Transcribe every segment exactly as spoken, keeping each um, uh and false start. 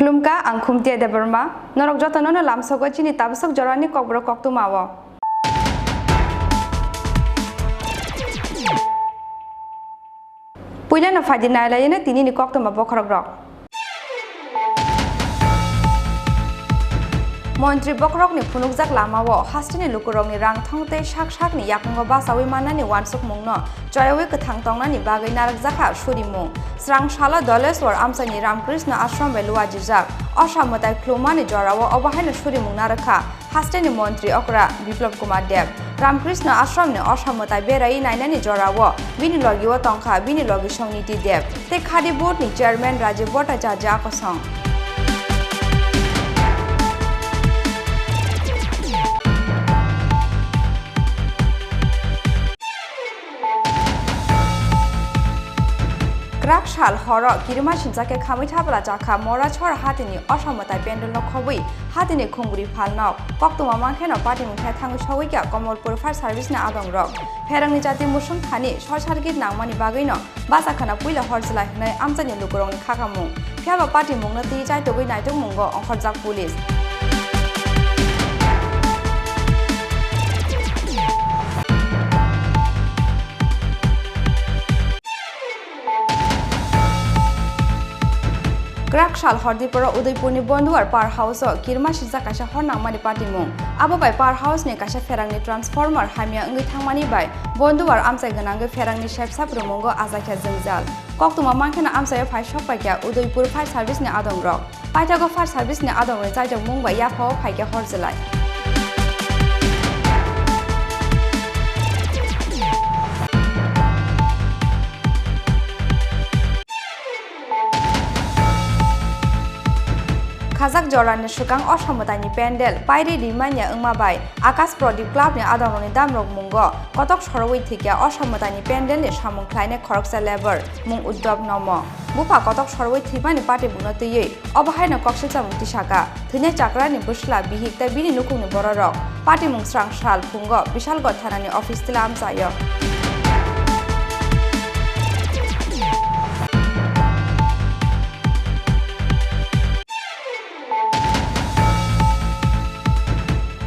Khulumkha, ang Khumtia Debbarma. Norok jotono no lamsogo chini tabasok jorani kokborok koktwma o. Puilano phaidi nailaino tinini koktwma bokhorokrok. Montri bokhorokni phunukjak lamao hasteni lukurokni rangthong tei sak sakni yakungo bachaui mannani uansukmungno choyaui kwthang tongnani bagwi narwkjakha surimung. Srang salo Doleswar amchaini Ramkrishna Ashram bai luajijak. Osa mwtai khlummani jorao obo haino surimung narwkha. Hasteni montri okra Biplab Kumar Deb, Ramkrishna Ashramni osa mwtai beraiwi nainani jorao bini logio tongkha bini logisong Niti Deb tei Khadi Boardni chairman Rajiv Bhattacharya kosong. Kwrak sal horo kirima sincha khe khamwi thabla chakha Morachor hatini osa mwtai pendelno khobwi hatini khungbri phalnok. Koktwma mankheno patimung khe thangwi sogwi kha Komolpur fire service ni adongrok. Pherangni jati musung thani soi sargit nangmani bagwino bacha khana puila hor chwlai hwnwi amchaini lukurokni khakamung. Phiyaba patimungno twi chaitugwi naitugmungo ongkhorjak police. Kwrak sal hor diporo Udaipurni Bonduwar Power House-o kirima sijak kaisa hor nangmani patimung. Abo bai Power House-ni kaisa pherangni transformer hamya wngwi thangmani bai Bonduwar amchai gwnangwi pherangni sepsap rwmungo achaikha jwngjal. Koktwma mankheno amchaio phai sokpaikha Udaipur Fire Service-ni adongrok. Paithago fire service ni adongrokni chaitokmung bai yaphao phaikha hor chwlai. Khajak jorani swkang osa mwtaini pendel pairi rimanya wngma bai Akash Pradip Club ni adongrokni damrok mungo kotok sorwi thwikya osa mwtaini pendel ni samung khlainai khoroksa labour mung Uddhav Nomo. Bupha kotok sorwi thwimani patimungno twiwi obo haino koksilchamung tisaka. Thwinai chakrani bwsla, bihik tei bini nukhungni bororok patimung srang sal phungo Bishalgarh thanani office tila amchaio.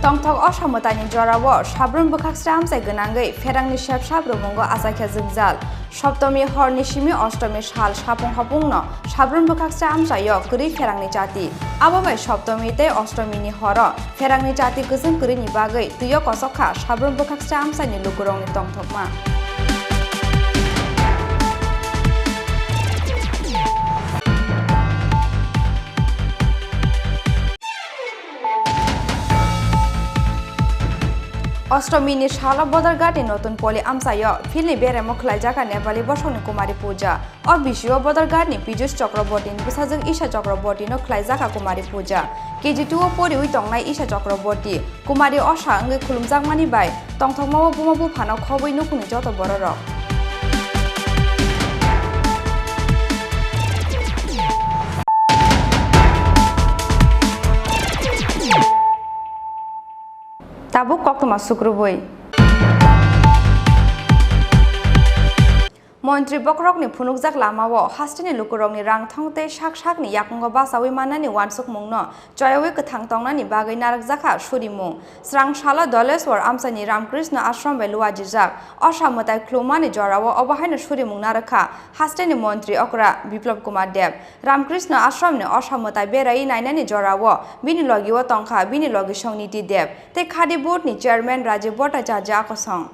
Tongthok osa mwtaini jorao Sabrum bwkhak sra amchai gwnangwi pherangni sepsap rwmungo achaikha jwngjal. Saptami horni simi Ostomi sal sapung hapungno Sabrum bwkhak sra amchaio kwrwi pherangni chati. Abo bai Saptami tei Ostomini horo pherangni chati kwchwng kwrwini bagwi twio kochok kha Sabrum bwkhak sra amchaini lukurokni tongthokma. Ostomi ni salo Bodorghat ni Notun Poli amchaio philni beremo khwlaijak kha Nepali bosongni Kumari Puja. O bisio Bodorghat ni Piyush Chakraborty ni bwsajwk Isha Chakraborty no khwlaijak kha Kumari Puja. K G two o poriwi tongnai Isha Chakraborty Kumari osa wngwi khulumjakmani bai tongthokmao buma buphano khobwi nukhungni joto bororok. Tabuk koktwma sukrubwi. Montri bokhorokni phunukjak lamao hasteni lukurokni rangthong tei sak sakni yakungo bachaui mannani uansukmungno choyaui kwthang tongnani bagwi narwkjakha surimung. Srang salo Doleswar amchaini Ramkrishna Ashram bai luajijak Osa mwtai khulumani jorao obo haino surimung narwkha hasteni montri okra Biplab Kumar Deb. Ramkrishna Ashramni Osa mwtai beraiwi nainani jorao bini logio tongkha bini logisong Niti Deb tei Khadi Boardni Chairman Rajiv Bhattacharya kosong.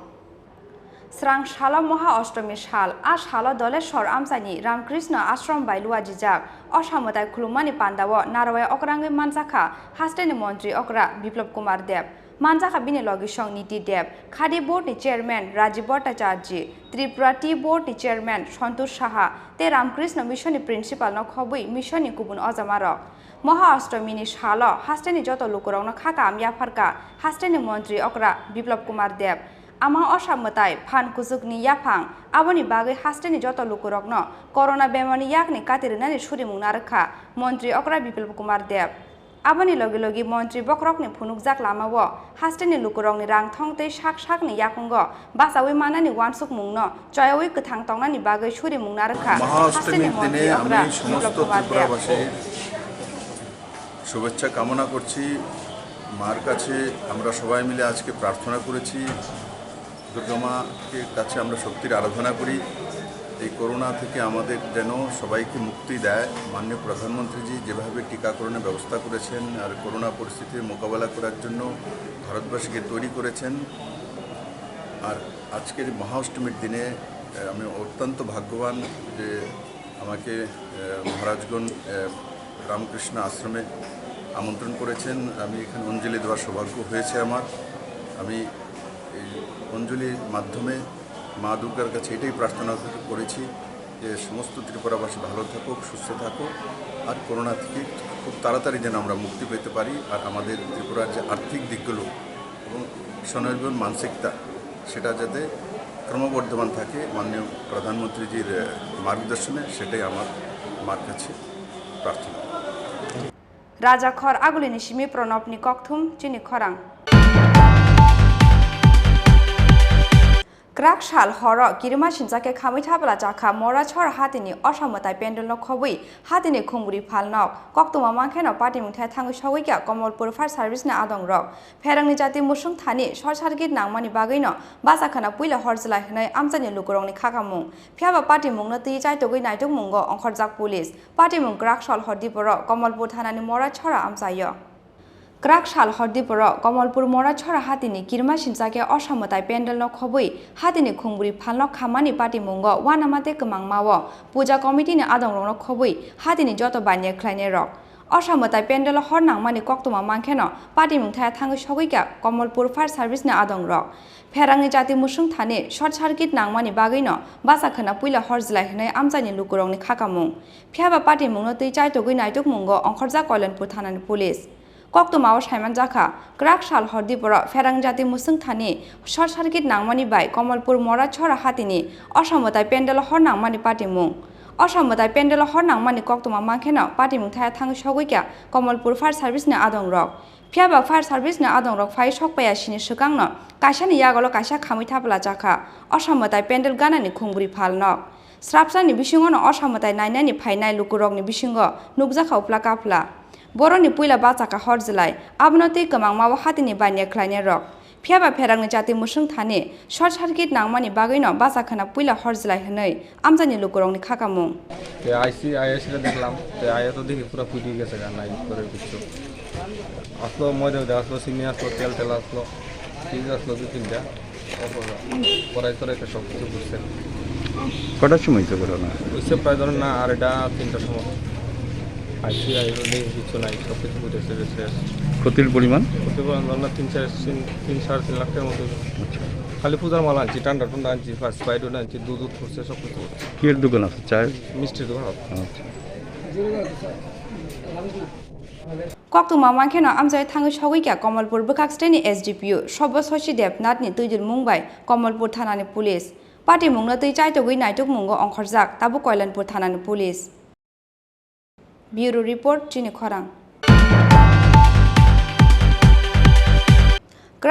Srang salo Moha Ostomi sal, a salo Doleswar amchaini Ramkrishna Ashram bai luajijak Osa mwtai khulumani pandao narwai okrangwi manjakha hasteni montri okra Biplab Kumar Deb. Manjakha bini logisong Niti Deb, Khadi Boardni Chairman Rajiv Bhattacharya, Tripura Tea Boardni Chairman Santosh Saha tei Ramkrishna Missionni Principalno khobwi missionni kubun ojamarok. Moha Ostomini salo hasteni joto lukurokno kha kaham yapharkha hasteni montri okra Biplab Kumar Deb. Ama Osa mwtai phan kuchukni yaphang, aboni bagwi hasteni joto lukurokno corona bemarni yakni kati rwnani surimung narwkha montri okra Biplab Kumar Deb. Aboni logi logi montri bokhorokni phunukjak lamao hasteni lukurokni rangthong tei sak sakni yakungo bachaui mannani uansukmungno choyaui kwthang tongnani bagwi surimung narwkha hasteni montri okra Biplab Kumar Deb. মহাষ্টমীর দিনে আমি সমস্ত ত্রিপুরাবাসীর শুভেচ্ছা কামনা করছি। মার কাছে আমরা সবাই মিলে আজকে প্রার্থনা করেছি, দুর্গা মাকে কাছে আমরা শক্তির আরাধনা করি। এই করোনা থেকে আমাদের যেন সবাইকে মুক্তি দেয়। মাননীয় প্রধানমন্ত্রীজি যেভাবে টিকাকরণের ব্যবস্থা করেছেন আর করোনা পরিস্থিতির মোকাবেলা করার জন্য ভারতবাসীকে তৈরি করেছেন, আর আজকের মহাষ্টমীর দিনে, আহ, আমি অত্যন্ত ভাগ্যবান যে আমাকে, আহ, মহারাজগণ, আহ, রামকৃষ্ণ আশ্রমে আমন্ত্রণ করেছেন। আমি এখানে অঞ্জলি দেওয়ার সৌভাগ্য হয়েছে আমার। আমি এই অঞ্জলির মাধ্যমে মা দুর্গার কাছে এটাই প্রার্থনা করেছি যে সমস্ত ত্রিপুরাবাসী ভালো থাকুক, সুস্থ থাকুক, আর করোনা থেকে খুব তাড়াতাড়ি যেন আমরা মুক্তি পেতে পারি, আর আমাদের ত্রিপুরার যে আর্থিক দিকগুলো এবং স্বনির্ভর মানসিকতা, সেটা যাতে ক্রমবর্ধমান থাকে মাননীয় প্রধানমন্ত্রীজির, আহ, মার্গদর্শনে, সেটাই আমার মার কাছে প্রার্থনা। Raja khor agulini simi Pranobni kokthum chini khorang. Kwrak sal horo kirima sincha khe khamwi thapla chakha Morachhor hatini Osa mwtai pendelno khobwi hatini khungbri phalnok. Koktwma mankheno patimung thai thangwi sogwi kha Komolpur Fire Service ni adongrok. Pherangni jati musung thani short circuit nangmani bagwino bacha khwna puila hor jlai hwnwi amchaini lukurokni khakamung. Phiyaba patimungno twi chaitogwi naitukmungo ongkhorjak police. Patimung kwrak sal hor diporo Komolpur thanani Morachhora amchaio. Kwrak sal hor diporo Komolpur Morachhora hatini kirima sincha khe Osa mwtai pendelno khobwi hatini khungbri phalnok khamani patimungo uanama tei kwmangmao puja committee ni adongrokno khobwi hatini joto baniya khlainairok. Osa mwtai pendelo hor nangmani koktwma mankheno patimung thaya thangwi sogwi kha Komolpur Fire Service ni adongrok. Pherangni jati musung thani short circuit nangmani bagwino bacha khwna puila hor jlai hwnwi amchaini lukurokni khakamung. Phiyaba patimungno twi chaitogwi naitukmungo ongkhorjak Koilanpur thanani police. Koktwmao saimanjakha, kwrak sal hor diporo pherang jati musung thani short circuit nangmani bai Komolpur Morachhora hatini Osa mwtai pendelo hor nangmani patimung. Osa mwtai pendelo hor nangmani koktwma mankheno patimung thaya thangwi sogwi kha Komolpur Fire Service ni adongrok. Phiyaba Fire Service ni adongrok phai sokpaiya sini swkangno kaisani yagolo kaisa khamwi thapla chakha Osa mwtai pendel ganani khungbri phalnok. Srapsani bisingono Osa mwtai nainani phainai lukurokni bisingo nukjakha uphla kaphla. Boroni puila bacha kha hor jlai, abono twi kwmangmao hatini baniya khlainairok. Phiyaba pherangni jati musung thani short circuit nangmani bagwino bacha khwna puila hor jlai hwnwi amchaini lukurokni khakamung. তে আইসি, আইএসি রে দেখলাম, তে আইয়া তো দেখি পুরো ফুটি গেছে গা, নাই করে কিছু। আসলো ময়দা ময়দা আসলো, চিনি আসলো, তেল তেল আসলো, ফ্রিজ আসলো দুই তিনটা। কড়াই টড়াই সব কিছু ঘুরছে। কটার সময় হয়েছে ঘটনা? হচ্ছে প্রায় ধরেন না আড়াইটা তিনটার সময়। আইসি আইরো নেই, কিছু নাই, সব কিছু ঘুরেছে গেছে। ক্ষতির পরিমাণ? ক্ষতির পরিমাণ ধরেন না তিন চার, তিন, তিন সাড়ে তিন লাখ টাকার মতো। আচ্ছা। খালি পূজার মাল আনছি, ঠান্ডা ঠান্ডা আনছি, ফার্স্ট স্প্রাইট আনছি, দুধ দুধ করছে, সব কিছু করছে। কিয়ের দোকান আছে? চায়ের? মিষ্টির দোকান আছে। আচ্ছা। Koktwma mankheno amchai thangwi sogwi kha Komolpur bwkhak steni S D P O Sobbo Sosi Debnathni twidulmung bai Komolpur thanani police. Patimungno twi chaitogwi naitukmungo ongkhorjak tabuk Koilanpur thanani police. Bureau report, chini khorang.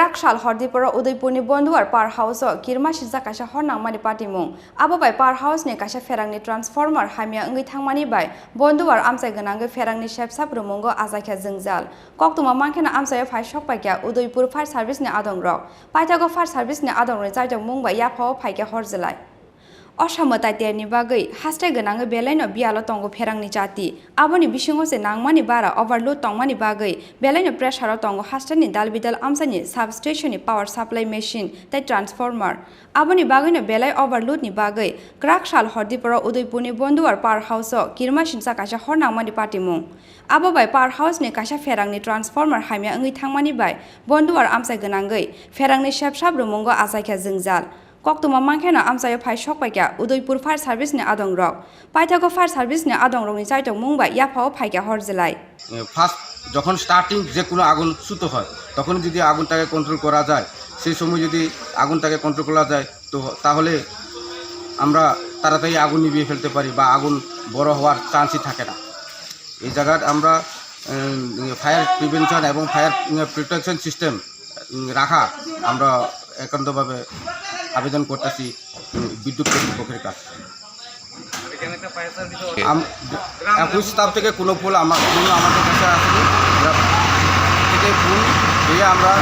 Kwrak sal hor diporo Udaipurni Bonduar Power House-o kirima sijak kaisa hor nangmani patimung. Abo bai Power House-ni kaisa pherangni transformer hamya wngwi thangmani bai Bonduar amchai gwnangwi pherangni sepsap rwmungo achaikha jwngjal. Koktwma mankheno amchaio phai sokpaikha Udaipur Fire Service-ni adongrok. Paithago Fire Service-ni adongrokni chaitokmung bai yaphao phaikha hor jwlai. Osa mwtai terni bagwi haste gwnangwi belaino biyalo tongo pherangni chati. Aboni bisingo se nangmani bara overload tongmani bagwi belaino pressure-o tongo hasteni dalbidal amchaini substation-ni power supply machine tei transformer. Aboni bagwino belai overload-ni bagwi kwrak sal hor diporo Udaipurni Bonduar Power House-o kirima singcha kaisa hor nangmani patimung. Abo bai Power House-ni kaisa pherangni transformer hamya wngwi thangmani bai Bonduar amchai gwnangwi pherangni sepsap rwmungo achaikha jwngjal. Koktwma mankheno amchaio phai sokpaikha Udaipur Fire Service-ni adongrok. Paithago Fire Service-ni adongrokni chaitokmung bai yaphao phaikha hor jwlai. এ, ফার্স্ট যখন স্টার্টিং যে কোনো আগুন শুরু হয়, তখন যদি আগুনটাকে কন্ট্রোল করা যায়, সেই সময় যদি আগুনটাকে কন্ট্রোল করা যায়, তো তাহলে আমরা তাড়াতাড়ি আগুন নিভিয়ে ফেলতে পারি বা আগুন বড় হওয়ার চান্সই থাকে না। এই জায়গার আমরা, উম, ফায়ার প্রিভেনশন এবং ফায়ার, উম, প্রোটেকশন সিস্টেম, উম, রাখা আমরা একান্তভাবে আবেদন করতেছি, উম, বিদ্যুৎ কর্তৃপক্ষের কাছে। আম-, অফিস স্টাফ থেকে কোনো ফোন আমার, কোনো আমাদের কাছে আসেনি। আমরা থেকে ফোন পেয়ে আমরা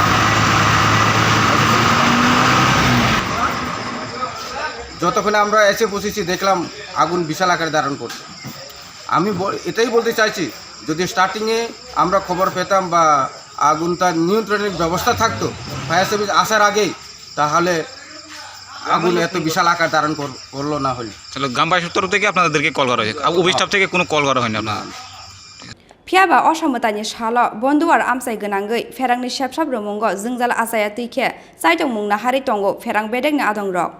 যতক্ষণে আমরা এসে পৌঁছেছি, দেখলাম আগুন বিশাল আকারে ধারণ করছে। আমি ব-, এটাই বলতে চাইছি, যদি স্টার্টিংয়ে আমরা খবর পেতাম বা আগুনটা নিয়ন্ত্রণের ব্যবস্থা থাকতো ফায়ার সার্ভিস আসার আগেই, তাহলে আগুন এত বিশাল আকার ধারণ কর-, করলো না হলে। তাহলে গ্রামবাসীর তরফ থেকে আপনাদেরকে কল করা হয়েছে, আর অফিস স্টাফ থেকে কোনো কল করা হয়নি আপনার? Phiya ba osa mwtaini salo Bonduar amchai gwnangwi pherangni sepsap rwmungo jwngjal achaya twi khe chaitokmung naharwi tongo pherang bedekni adongrok.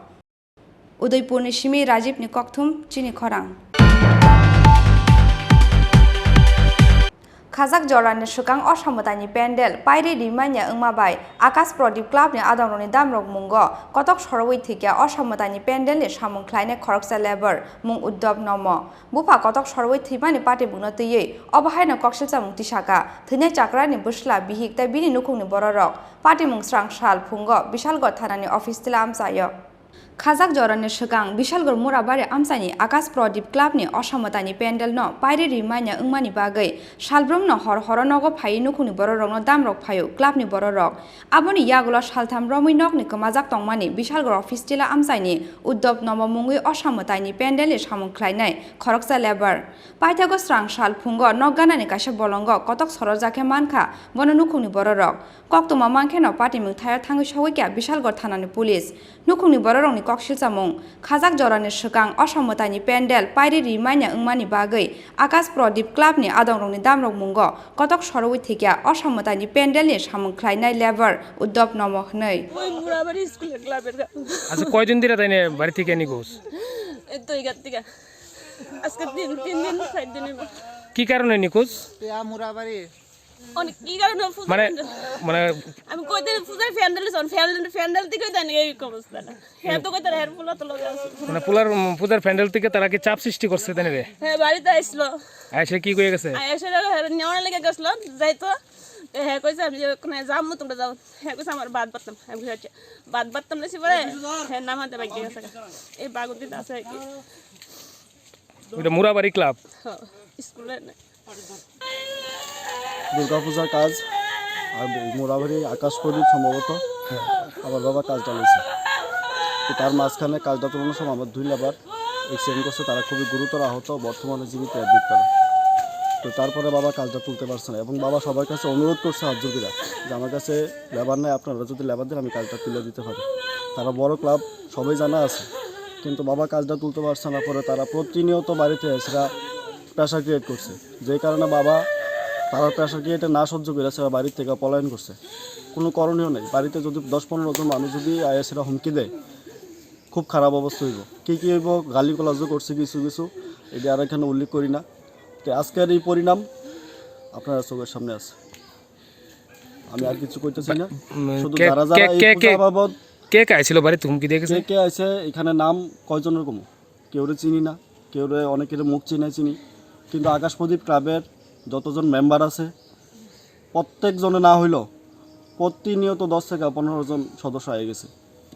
Udaipurni simi Rajibni kokthum chini khorang. Khajak jorani swkang osa mwtaini pendel pairi rimanya wngma bai Akash Pradip Clubni adongrokni damrok mungo kotok sorowi thwikya osa mwtaini pendelni samung khlainai khoroksa labour mung Uddop Nomo. Bupha kotok sorowi thwimani patibukno twiwi obo haino koksilchamung tisaka thwinai chakrani bwsla bihik tei bini nukhungni bororok patimung srang sal phungo Bishalgarh thanani office tila amchaio. Khajak jorani swkang Bishalgarh Murabari amchaini Akash Pradip Clubni osa mwtaini pendelno pairi rimanya wngmani bagwi salbrumno hor horo nogo phaiwi nukhungni bororokno damrok phaio clubni bororok. Aboni yagulo saltham romwi nokni kwmajak tongmani Bishalgarh office tila amchaini Uddop Nomo mungwi osa mwtaini pendelni samung khlainai khoroksa labour. Paithago srang sal phungo nok ganani kaisa bolongo kotok sorojak khe mankha bono nukhungni bororok. Koktwma mankheno patimung thaio thangwi sogwi kha Bishalgarh thanani police. Nukhungni bororokni koksilchamung, khajak jorani swkang osa mwtaini pendel pairi rimanya wngmani bagwi Akash Pradip Clubni adongrokni damrok mungo kotok sorowi thwikya osa mwtaini pendelni samung khlainai labour Uddop Nomo hwnwi. ওই মুরাবাড়ি স্কুলের ক্লাবের গা- আচ্ছা, কয়দিন ধরে তাই নিয়ে বাড়ি থেকে নিখোঁজ? এই তো এগার থেকে আজকে তিন তিন দিন চার দিন হইব। কি কারণে নিখোঁজ? পেয়া মুরাবাড়ি অনেক কি কারণে পূজা মানে, প্যান্ডেল? মানে আমি কইতে পূজার প্যান্ডেল যখন প্যান্ডেল, প্যান্ডেল থেকে জানি এই অবস্থা না। হ্যাঁ তো কইতে হের ফুলা তো লগে আছে। মানে পুলার, উম, পূজার প্যান্ডেল থেকে তারা কি চাপ সৃষ্টি করছে তাই রে? হ্যাঁ, বাড়িতে আইছিল। আইসে কি কইয়া গেছে? আইসে হের নেওয়ার লেগে গেছিল, যাইতো। এ, হ্যাঁ কইছে আমি যে কোনো যাম, তোমরা যাও। হ্যাঁ কইছে আমার বাদ বাড়তাম। আমি কইছি, "আচ্ছা।" বাদ বাড়তাম না সে বলে, হ্যাঁ নামাতে বাইকে গেছে। এই বাগুদিন আছে আর কি। ওইটা মুরাবাড়ি ক্লাব। হ্যাঁ, স্কুলে না। দুর্গাপূজার কাজ আর মোরাবাড়ি আকাশ প্রদীপ সম্ভবত আমার বাবা কাজটা লইছে। তো তার মাঝখানে কাজটা তুলানোর সময় আমার দুই লেবার অ্যাক্সিডেন্ট করছে, তারা খুবই গুরুতর আহত, বর্তমানে জীবিত অ্যাডমিট করা। তো তারপরে বাবা কাজটা তুলতে পারছে না এবং বাবা সবার কাছে অনুরোধ করছে হাত জোর করে যে আমার কাছে লেবার নাই, আপনারা যদি লেবার দেন আমি কাজটা তুলে দিতে পারি। তারা বড় ক্লাব, সবাই জানা আছে, কিন্তু বাবা কাজটা তুলতে পারছে না। পরে তারা প্রতিনিয়ত বাড়িতে এসে প্রেশার ক্রিয়েট করছে, যে কারণে বাবা তারা প্রেশার ক্রিয়েটে না সহ্য করে সে বাড়ির থেকে পলায়ন করছে। কোনো করণীয় নেই। বাড়িতে যদি দশ পনেরো জন মানুষ যদি আইএসরা হুমকি দেয়, খুব খারাপ অবস্থা হইব। কী কী হইব, গালি কলাজও করছে কিছু কিছু, এটা আর এখানে উল্লেখ করি না। তো আজকের এই পরিণাম আপনারা চোখের সামনে আছে। আমি আর কিছু কইতেছি না। উম, শুধু কে, যারা যারা কে, এই কে, পূজা কে, বাবদ কে কে আইছিল বাড়িতে হুমকি দিয়ে গেছে? কে কে আইছে, এখানে নাম কয়জনের কমু? কেউরে চিনি না, কেউরে, অনেকের মুখ চিনে চিনি, কিন্তু আকাশ প্রদীপ ক্লাবের যতজন মেম্বার আছে, প্রত্যেকজনে না হইলেও প্রতিনিয়ত দশ থেকে পনেরো জন সদস্য আইয়া গেছে,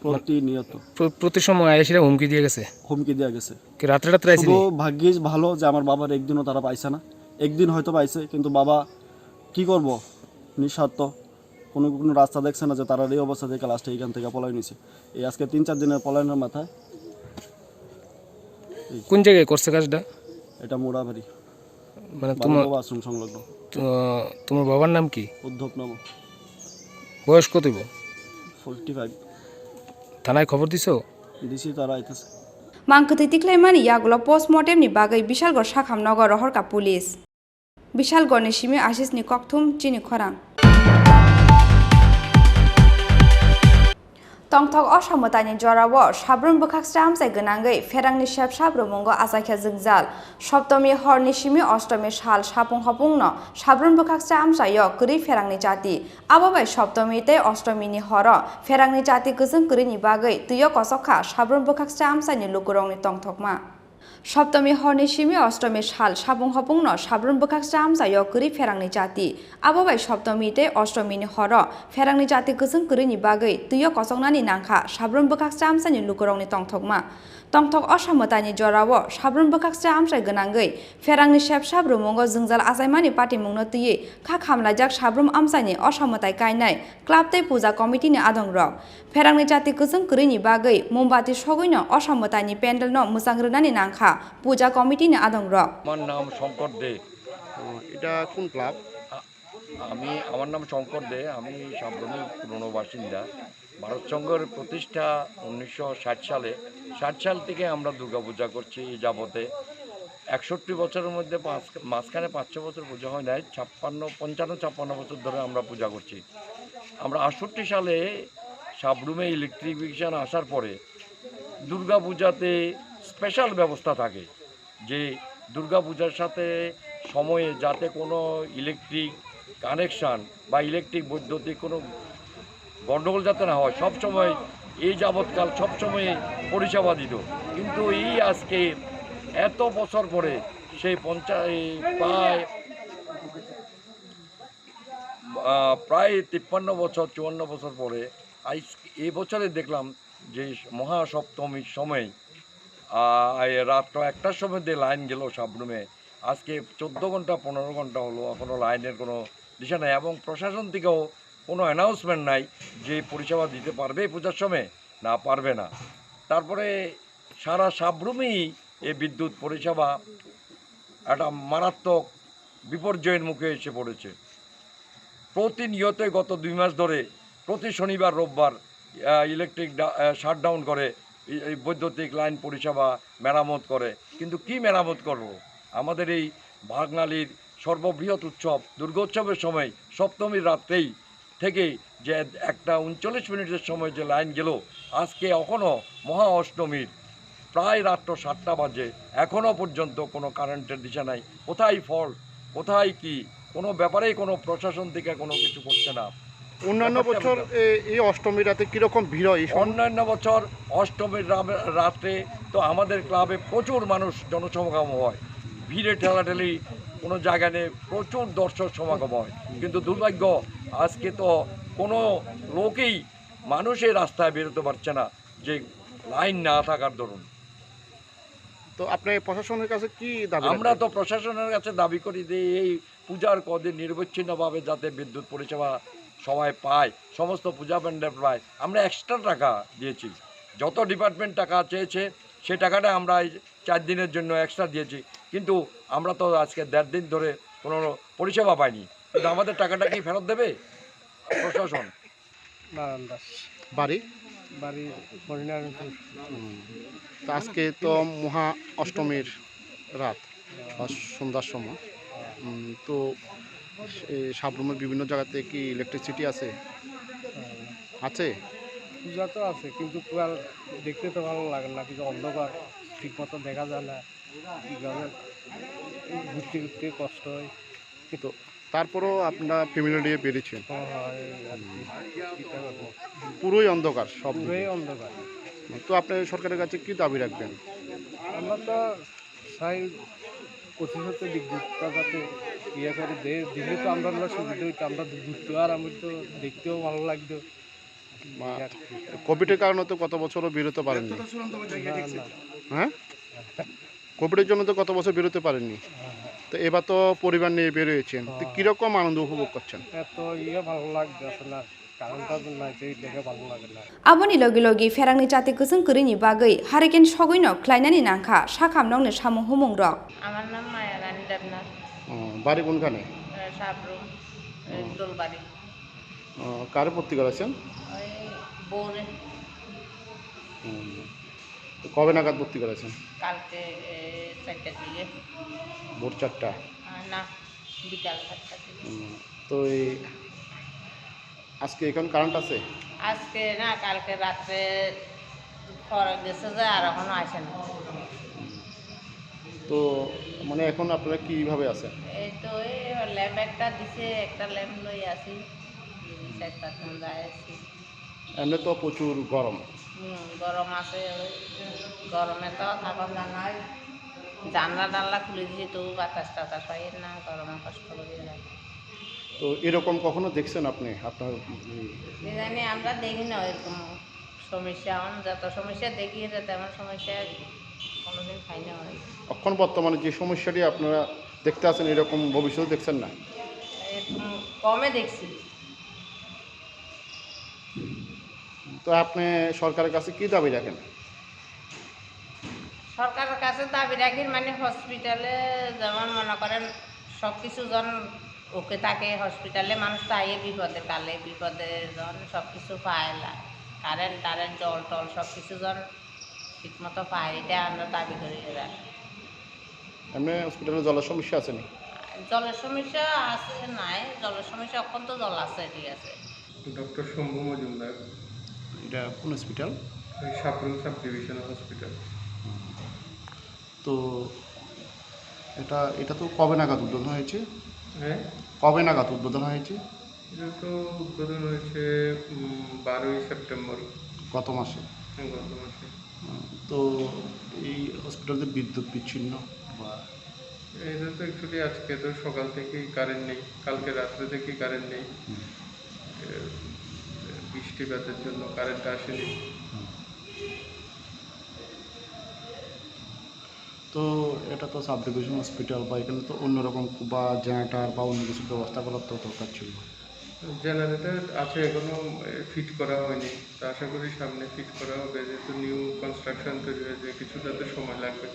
প্রতিনিয়ত। প্র-, প্রতি সময় আইয়া সেটা হুমকি দিয়ে গেছে? হুমকি দেওয়া গেছে। কি রাত্রে রাত্রে আইসিনি? শুধু ভাগ্যিস ভালো যে আমার বাবার একদিনও তারা পাইছে না, একদিন হয়তো পাইছে, কিন্তু বাবা কি করব, নিঃস্বার্থ, কোনো কোনো রাস্তা দেখছে না যে তারা এই অবস্থা থেকে লাস্টে এখান থেকে পলাই নিছে। এই আজকে তিন চার দিনের পলায়নের মাথায় কোন জায়গায় করছে কাজটা? এটা মোড়াবাড়ি, মানে তোমার বালুরঘাট আশ্রম সংলগ্ন। তো, তোমার বাবার নাম কি? উদ্ধব নাম। বয়স কত হইব? Forty five. থানায় খবর দিছো? দিছি, তারা আইতেছে। Mangkwthwi tikhlaimani yagulo postmortem ni bagwi Bishalgarh sakham nogo rohorkha police. Bishalgarh ni simi Ashish ni kokthum chini khorang. Tongthok o samwtaini jorao Sabrum bwkhak sra amchai gwnangwi pherangni sepsap rumungo achaikha jwngjal. Saptami horni simi Ostomi sal sapung hopungno Sabrum bwkhak sra amchaio kwrwi pherangni chati. Abo bai Saptami tei Ostomini horo pherangni chati kwchwng kwrwini bagwi twio kochok kha Sabrum bwkhak sra amchaini lukurokni tongthokma. Saptami horni simi Ostomi sal sapung hopungno Sabrum bwkhak sra amchaio kwrwi pherangni chati. Abo bai Saptami tei Ostomini horo pherangni chati kwchwng kwrwini bagwi twio kochoknani nangkha Sabrum bwkhak sra amchaini lukurokni tongthokma. Tongthok o samwtaini jorao Sabrum bwkhak sra amchai gwnangwi pherangni sepsap rumungo jwngjal achaimani patimungno twiwi kha khamlaijak Sabrum amchaini o samwtai kainai club tei puja committee ni adongrok. Pherangni chati kwchwng kwrwini bagwi mombati sogwino o samwtaini pandal no mwchang rwnani nangkha puja committee ni adongrok. আমার নাম শঙ্কর দে। ও, এটা কোন ক্লাব? আ-, আমি, আমার নাম শঙ্কর দে, আমি সাবরুমের পুরনো বাসিন্দা। ভারত সংঘের প্রতিষ্ঠা উনিশশো ষাট সালে, ষাট সাল থেকে আমরা দুর্গাপূজা করছি এই যাবতে। একষট্টি বছরের মধ্যে পাঁচ, মাঝখানে পাঁচ ছ বছর পূজা হয় নাই, ছাপ্পান্ন, পঞ্চান্ন ছাপ্পান্ন বছর ধরে আমরা পূজা করছি। আমরা আটষট্টি সালে সাবরুমে ইলেকট্রিফিকেশন আসার পরে দুর্গাপূজাতে স্পেশাল ব্যবস্থা থাকে যে দুর্গাপূজার সাথে সময়ে যাতে কোনো ইলেকট্রিক কানেকশন বা ইলেকট্রিক বৈদ্যুতিক কোনো গণ্ডগোল যাতে না হয়, সবসময় এই যাবৎকাল সবসময় পরিষেবা দিত। কিন্তু এই আজকে এত বছর পরে সেই পঞ্চা-, এই প্রায়, আহ, প্রায় তিপ্পান্ন বছর, চুয়ান্ন বছর পরে আজ এই বছরে দেখলাম যে মহাসপ্তমীর সময়, আহ, এই রাত একটার সময় যে লাইন গেল সাবরুমে, আজকে চোদ্দ ঘন্টা, পনেরো ঘন্টা হলো, এখনো লাইনের কোনো দিশা নাই এবং প্রশাসন থেকেও কোনো অ্যানাউন্সমেন্ট নাই যে পরিষেবা দিতে পারবে এই পূজার সময় না পারবে না। তারপরে সারা সাবরুমেই এই বিদ্যুৎ পরিষেবা একটা মারাত্মক বিপর্যয়ের মুখে এসে পড়েছে। প্রতিনিয়তই গত দুই মাস ধরে প্রতি শনিবার, রোববার, আহ, ইলেকট্রিক ডা-, আহ, শাটডাউন করে, এই, এই বৈদ্যুতিক লাইন পরিষেবা মেরামত করে। কিন্তু কি মেরামত করব? আমাদের এই বাঙালির সর্ববৃহৎ উৎসব দুর্গোৎসবের সময় সপ্তমীর রাত্রেই থেকে যে একটা ঊনচল্লিশ মিনিটের সময় যে লাইন গেল, আজকে এখনও মহা অষ্টমীর প্রায় রাত্র সাতটা বাজে, এখনও পর্যন্ত কোনো কারেন্টের দিশা নাই। কোথায় ফল্ট, কোথায় কি, কোনো ব্যাপারেই কোনো প্রশাসন থেকে কোনো কিছু করছে না। অন্যান্য ব্যাপারটা বছর বুঝলাম। এ-, এই অষ্টমী রাতে কিরকম ভিড় হয় এই সময়? অন্যান্য বছর অষ্টমীর রামে-, রাত্রে তো আমাদের ক্লাবে প্রচুর মানুষ জনসমাগম হয়, ভিড়ে ঠেলাঠেলি কোনো জায়গা নেই, প্রচুর দর্শক সমাগম হয়। কিন্তু দুর্ভাগ্য, আজকে তো কোনো লোকেই, মানুষই রাস্তায় বেরোতে পারছে না যে লাইন না থাকার দরুন। তো আপনি প্রশাসনের কাছে কি দাবি আমরা রাখবেন? তো প্রশাসনের কাছে দাবি করি যে এই পূজার কদিন নিরবিচ্ছিন্নভাবে যাতে বিদ্যুৎ পরিষেবা সবাই পায়, সমস্ত পূজা প্যান্ডেল পায়। আমরা এক্সট্রা টাকা দিয়েছি, যত ডিপার্টমেন্ট টাকা চেয়েছে, সে টাকাটা আমরা এই চার দিনের জন্য এক্সট্রা দিয়েছি, কিন্তু আমরা তো আজকে দেড় দিন ধরে কোনো পরিষেবা পাইনি। কিন্তু আমাদের টাকাটা কি ফেরত দেবে প্রশাসন? নারায়ণ দাস। বাড়ি? বাড়ি হরিনারায়ণপুর। হুম। তো আজকে তো মহা অষ্টমীর রাত বা সন্ধ্যার সময়। উম, তো এই সাবরুমের বিভিন্ন জায়গাতে কি ইলেকট্রিসিটি আছে? হ্যাঁ। আছে? পূজা তো আছে, কিন্তু পুরা দেখতে তো ভালো লাগে না, কিছু অন্ধকার, ঠিক মতো দেখা যায় না, এইভাবে ঘুরতে ঘুরতে কষ্ট হয়। তো তারপরেও আপনারা ফ্যামিলি নিয়ে বেরিয়েছেন? হ্যাঁ, হ্যাঁ, এই আর কি। পুরোই অন্ধকার সব দিকে? পুরোই অন্ধকার। তো আপনি সরকারের কাছে কি দাবি রাখবেন? আমরা তো চাই প্রতিনিয়ত বিদ্যুৎটা যাতে ইয়ে করে দেয়, দিলে তো আমরা হলো সুবিধা হইতো, আমরা ঘুরতেও আরাম হইতো, দেখতেও ভালো লাগতো। মা-, এই আর কি। কোভিডের কারণে তো গত বছরও বেরোতে পারেননি। না, না। হ্যাঁ? কোভিডের জন্য তো গত বছর বেরোতে পারেননি। হ্যাঁ, হ্যাঁ। তো এবার তো পরিবার নিয়ে বের হয়েছেন। তো হ্যাঁ। কিরকম আনন্দ উপভোগ করছেন? এত ইয়ে ভালো লাগতেছে না। কারেন্টটা নাই, যে দেখে ভালো লাগে না। Aboni logi logi pherangni chati kwchwng kwrwini bagwi hurricane sogwino khlainani nangkha sakham nokni samung humung rok. আমার নাম মায়া রানী দেবনাথ। ও, বাড়ি কোনখানে? এ, সাবরুম, এ, ও। দোলবাড়ি। ও, কারে ভর্তি করাইছেন? ওই বউরে। হুম। তো কবে নাগাদ ভর্তি করাইছেন? কালকে, এ, চারটার দিকে। ভোর চারটা? আহ, না, বিকাল চারটার দিকে। হুম। তো এই আজকে এখন কারেন্ট আছে? আজকে না, কালকে রাত্রে পরে গেছে যে আর এখনো আসে না। তো মানে এখন আপনারা কিভাবে আছেন? এই তো এই ল্যাম্প একটা দিছে, একটা ল্যাম্প লই আছি, এই চার পাঁচজন যাই আছি। এমনি তো প্রচুর গরম। হুম, গরম আছে, ওই গরমে তো থাকা যায় না। জানলা টানলা খুলে দিছি, তবু বাতাস টাতাস পাই না, গরমে কষ্ট করি যায়। তো এরকম কখনো দেখছেন আপনি আপনার, উম, কি জানি, আমরা দেখি না এরকম সমস্যা। এখন যত সমস্যা দেখি, এটা তেমন সমস্যা কোনোদিন পাই না হয়। এখন বর্তমানে যে সমস্যাটি আপনারা দেখতে আছেন, এরকম ভবিষ্যতে দেখছেন না? এরকম কমে দেখছি। তো আপনি সরকারের কাছে কি দাবি রাখেন? সরকারের কাছে দাবি রাখি, মানে, হসপিটালে যেমন মনে করেন সব কিছু জন ওকে থাকে, হসপিটালে মানুষ তো আইয়ে বিপদে কালে, বিপদে জন সব কিছু পায়, কারেন্ট টারেন্ট, জল টল সব কিছু জন ঠিক মতো পায়, এটা আমরা দাবি করি এরা। এমনি হসপিটালে জলের সমস্যা আছে নি? জলের সমস্যা আছে নাই, জলের সমস্যা, এখন তো জল আছে, ঠিক আছে। ডক্টর শম্ভু মজুমদার। এটা কোন হসপিটাল? এই সাবরুম সাব ডিভিশনাল হসপিটাল। তো এটা, এটা তো কবে নাগাদ উদ্বোধন হয়েছে? হ্যাঁ? কবে নাগাদ উদ্বোধন হয়েছে? এটা তো উদ্বোধন হয়েছে, উম, বারোই সেপ্টেম্বর। গত মাসে? হ্যাঁ, গত মাসে। উম, তো এই হসপিটালে বিদ্যুৎ বিচ্ছিন্ন বা? এটা তো actually আজকে তো সকাল থেকেই কারেন্ট নেই, কালকে রাত্রে থেকেই কারেন্ট নেই। হুম। এ, বৃষ্টিপাতের জন্য কারেন্ট আসেনি। হুম। তো এটা তো সাব ডিভিশন হসপিটাল, বা এখানে তো অন্যরকম বা জেনারেটর বা অন্য কিছুর ব্যবস্থা করার তো দরকার ছিল। জেনারেটর আছে, এখনো, এ, ফিট করা হয়নি। তো আশা করি সামনে ফিট করা হবে, যেহেতু নিউ কনস্ট্রাকশন তৈরি হয়েছে, কিছুটা তো সময় লাগবে।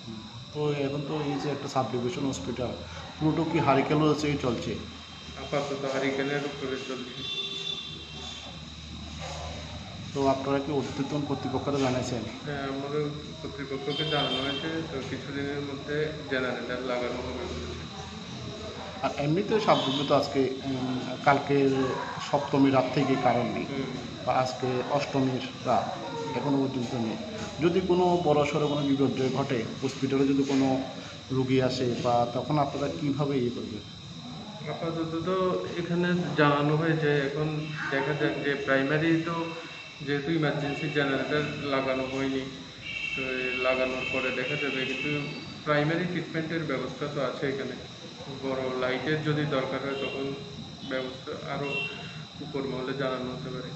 হুম। তো এখন তো এই যে একটা সাব ডিভিশন হসপিটাল, পুরোটা কি হারিকেন লজেই চলছে? আপাতত হারিকেনের উপরে চলছে। তো আপনারা কি ঊর্ধ্বতন কর্তৃপক্ষকে জানাইছেন? হ্যাঁ, আমাদের কর্তৃপক্ষকে জানানো হয়েছে, তো কিছুদিনের মধ্যে জেনারেটর লাগানো হবে বলেছে। আর এমনিতে সাবরুমে তো আজকে, উম, কালকের সপ্তমী রাত থেকে কারেন্ট নেই, হুম। বা আজকে অষ্টমীর রাত, এখনো পর্যন্ত নেই। যদি কোনো বড় সড়ো কোনো বিপর্যয় ঘটে, হসপিটালে যদি কোনো রুগী আসে, বা তখন আপনারা কিভাবে ইয়ে করবেন? আপাতত তো এখানে জানানো হয়েছে, এখন দেখা যাক যে প্রাইমারি তো যেহেতু ইমার্জেন্সি জেনারেটর লাগানো হয়নি, তো এই লাগানোর পরে দেখা যাবে, কিন্তু প্রাইমারি ট্রিটমেন্টের ব্যবস্থা তো আছে এখানে। বড় লাইটের যদি দরকার হয়, তখন ব্যবস্থা আরও উপর মহলে জানানো হতে পারে।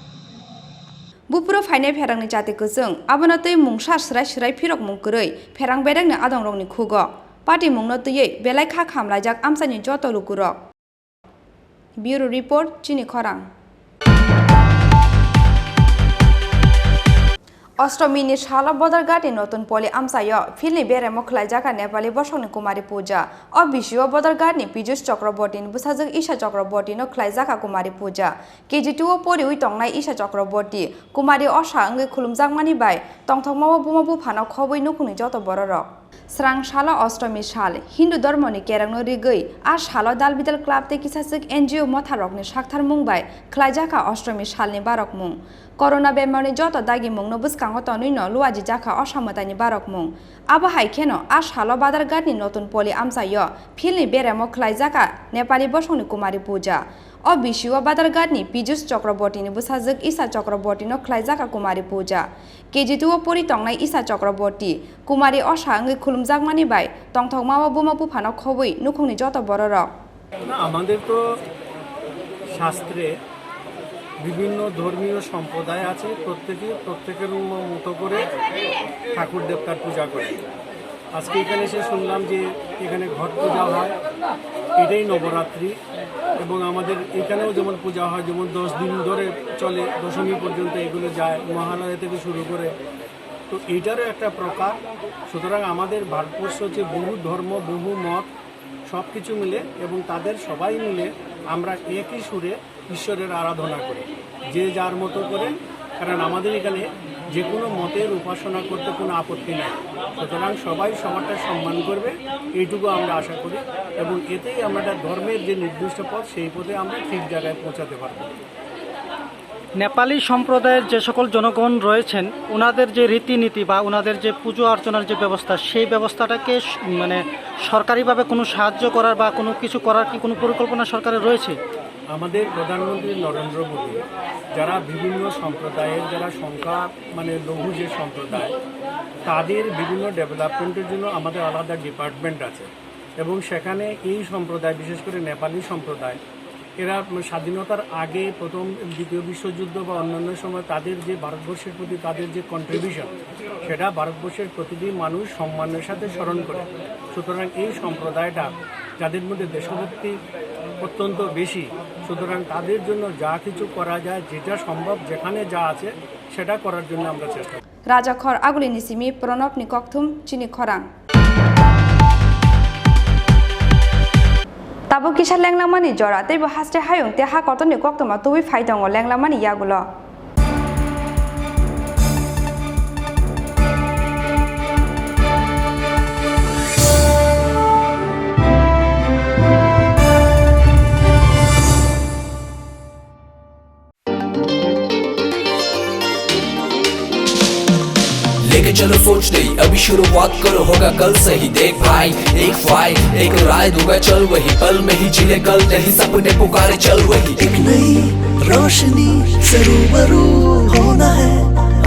Buphuru phainai pherangni chati kwchwng, abono twi mungsa swrai swrai phirokmung kwrwi pherang berekni adongrokni khugo. Patimungno twiwi belai kha khamlaijak amchaini joto lukurok. Bureau Report, Chini Khorang. Ostomini salo Bodorghatni Notun Poli amchaio philni beremo khlaijak kha Nepali bosongni Kumari Puja. O bisio Bodorghatni Piyush Chakrabortini bwsajwk Isha Chakrabortino khlaijak kha Kumari Puja. K G two o poriwi tongnai Isha Chakraborti, Kumari Osha wngwi khulumjakmani bai tongthokmao buma buphano khobwi nukhungni joto bororok. Srang salo Ostomi sal, Hindu dhormoni kerongno rigwi a salo dal bidal club tei kisaswk N G O motharokni saktharmung bai khlaijakha Ostomi salni barokmung. Corona bemarni joto dagimungno bwskango tonwino luajijakha Osha mwtaini barokmung. Abo hai kheno a salo Badharghatni Notun Poli amchaio philni beremo khlaijakha Nepali bosongni Kumari Puja. O bisio Badharghat ni Pijus Chakraborty ni bwsajwk Isa Chakraborty no khlaijak a Kumari puja. K G two o pori tongnai Isa Chakraborty Kumari osa wngwi khulumjakmani bai tongthokma o buma buphano khobwi nukhungni joto bororok. না, আমাদের তো শাস্ত্রে বিভিন্ন ধর্মীয় সম্প্রদায় আছে, প্রত্যেকে প্রত্যেকের ম-, মতো করে ঠাকুর দেবতার পূজা করে। আজকে এখানে এসে শুনলাম যে এখানে ঘট পূজা হয়, এটাই নবরাত্রি। এবং আমাদের এখানেও যেমন পূজা হয়, যেমন দশ দিন ধরে চলে, দশমী পর্যন্ত এগুলো যায়, মহালয়া থেকে শুরু করে। তো এইটারও একটা প্রকার। সুতরাং আমাদের ভারতবর্ষ হচ্ছে বহু ধর্ম, বহু মত, সব কিছু মিলে এবং তাদের সবাই মিলে আমরা একই সুরে ঈশ্বরের আরাধনা করি, যে যার মতো করে। কারণ আমাদের এখানে যে কোনো মতের উপাসনা করতে কোনো আপত্তি নাই। সুতরাং সবাই সবারটা সম্মান করবে, এইটুকু আমরা আশা করি। এবং এতেই আমরা একটা ধর্মের যে নির্দিষ্ট পথ, সেই পথে আমরা ঠিক জায়গায় পৌঁছাতে পারবো। নেপালি সম্প্রদায়ের যে সকল জনগণ রয়েছেন, ওনাদের যে রীতিনীতি বা ওনাদের যে পুজো অর্চনার যে ব্যবস্থা, সেই ব্যবস্থাটাকে স-, মানে, সরকারিভাবে কোনো সাহায্য করার বা কোনো কিছু করার কি কোনো পরিকল্পনা সরকারের রয়েছে? আমাদের প্রধানমন্ত্রী নরেন্দ্র মোদী যারা বিভিন্ন সম্প্রদায়ের, যারা সংখ্যা, মানে, লঘু যে সম্প্রদায়, তাদের বিভিন্ন ডেভেলপমেন্টের জন্য আমাদের আলাদা ডিপার্টমেন্ট আছে। এবং সেখানে এই সম্প্রদায়, বিশেষ করে নেপালি সম্প্রদায়, এরা স্বাধীনতার আগে, প্রথম, দ্বিতীয় বিশ্বযুদ্ধ বা অন্যান্য সময় তাদের যে ভারতবর্ষের প্রতি তাদের যে কন্ট্রিবিউশন, সেটা ভারতবর্ষের প্রতিটি মানুষ সম্মানের সাথে স্মরণ করে। সুতরাং এই সম্প্রদায়টা, যাদের মধ্যে দেশভক্তি অত্যন্ত বেশি, সুতরাং তাদের জন্য যা কিছু করা যায়, যেটা সম্ভব, যেখানে যা আছে, সেটা করার জন্য আমরা চেষ্টা করি। Rajakhor Aguli ni simi Pranab ni kokthum chini khorang. Tabuk kisa lenglangmani jora, teibo haste hayung tei ha kotorni koktwma tubui phai tongo lenglangmani yagulo. लेके चलो सोच नहीं, अभी शुरुआत करो, होगा कल सही। देख भाई, एक फाइल, एक राय दूंगा, चल वही पल में ही जी ले कल नहीं, सपने पुकारे, चल वही। एक नई रोशनी से रूबरू होना है,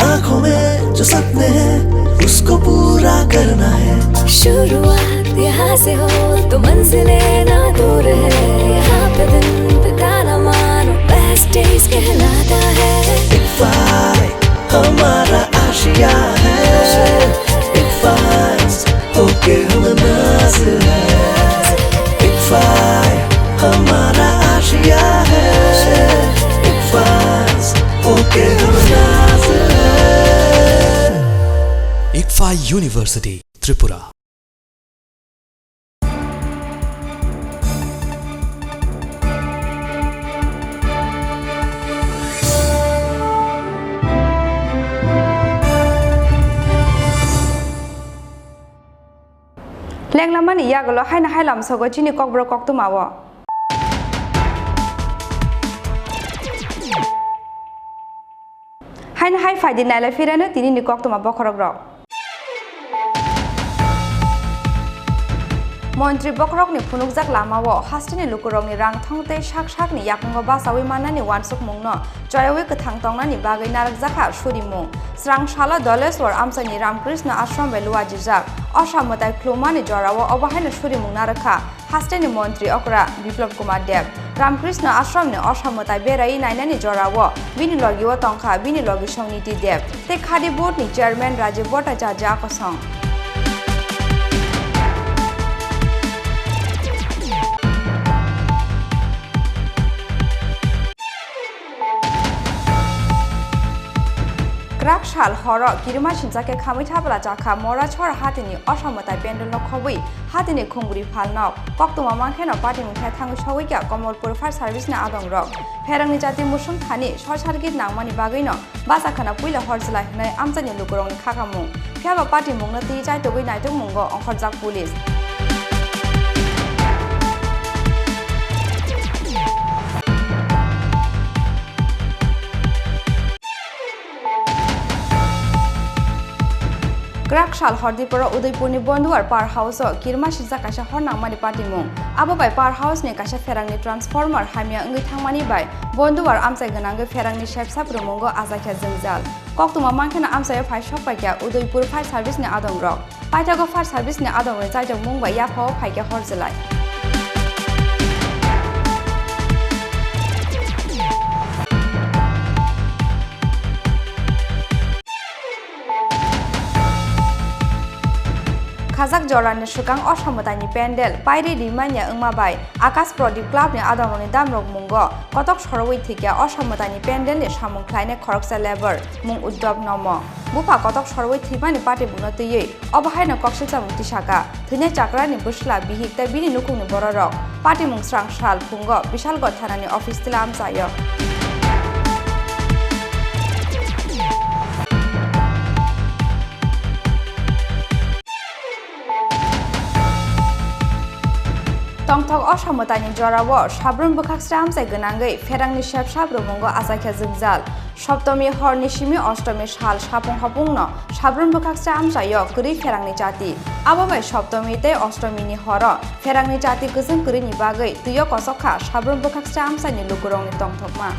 आंखों में जो सपने हैं, उसको पूरा करना है। शुरुआत यहाँ से हो तो मंजिलें ना दूर है, यहाँ पे दिन बिताना मानो बेस्ट डेज कहलाता है। इक्फाई हमारा आशिया है, इक्फाई होके हम नाज है। इक्फाई हमारा आशिया है, इक्फाई होके हम नाज है। Ikfai University, Tripura. Lenglamani yagulo haino hai lamsogo chini kokborok koktwmao. Haino hai phaidi nailai phirano tinini koktwma bokhorokrok. Montri bokhorokni phunukjak lamao hasteni lukurokni rangthong tei sak sakni yakungo bachaui mannani uansukmungno choyaui kwthang tongnani bagwi narwkjakha surimung. Srang salo Doleswar amchaini Ramkrishna Ashram bai luajijak Osa mwtai khlummani jorao obo haino surimung narwkha. Hasteni montri okra Biplab Kumar Deb Ramkrishna Ashramni Osa mwtai beraiwi nainani jorao bini logio tongkha bini logisong Niti Deb tei Khadi Boardni chairman Rajiv Bhattacharya kosong. Kwrak sal horo kirima sincha khe khamwi thabla chakha Morachor hatini Osa mwtai pandalno khobwi hatini khungbri phalnok. Koktwma mankheno patimung khe thangwi sogwi kha Komolpur Fire Service ni adongrok. Pherangni jati musung thani short circuit nangmani bagwino bacha khna puila hor chwlai hwnwi amchaini lukurokni khakamung. Phiyaba patimungno twi chaitugwi naitukmungo ongkhorjak police. Kwrak Sal hor diporo Udaipurni Bonduwar Power House-o kirima sijak kaisa hor nangmani patimung. Abo bai Power House-ni kaisa pherangni transformer hamya wngwi thangmani bai Bonduwar amchai gwnangwi pherangni sepsap rwmungo ajakya jwngjal. Koktwma mankhe no amchaio phai sok paikha Udaipur Fire Service-ni adongrok. Paithago Fire Service-ni adongrokni chaitokmung bai yaphao phaikha hor jwlai. Khajak jorani swkang Osamwtaini pendel pairi rimanya wngma bai Akash Pradip Club-ni adongrokni damrok mungo kotok sorowi thwikya Osamwtaini pendelni samung khlainai khoroksa labour mung Uddhav Nomo. Bupha kotok sorowi thwimani patimungno twiwi obo haino koksilchamung tisaka. Thwinai chakrani bwsla, bihik tei bini nukhungni bororok patimung srang sal phungo Bishalgarh thanani office tila amchaio. Tongthok Osamwtaini jorao Sabrum bwkhak sre amchai gwnangwi pherangni sepsap rwmungo achaikha jwngjal. Saptami horni simi Ostomi sal sapung hopungno Sabrum bwkhak sre amchaio kwrwi pherangni chati. Abo bai Saptami tei Ostomini horo pherangni chati kwchwng kwrwini bagwi twio kochok kha Sabrum bwkhak sre amchaini lukurokni tongthokma.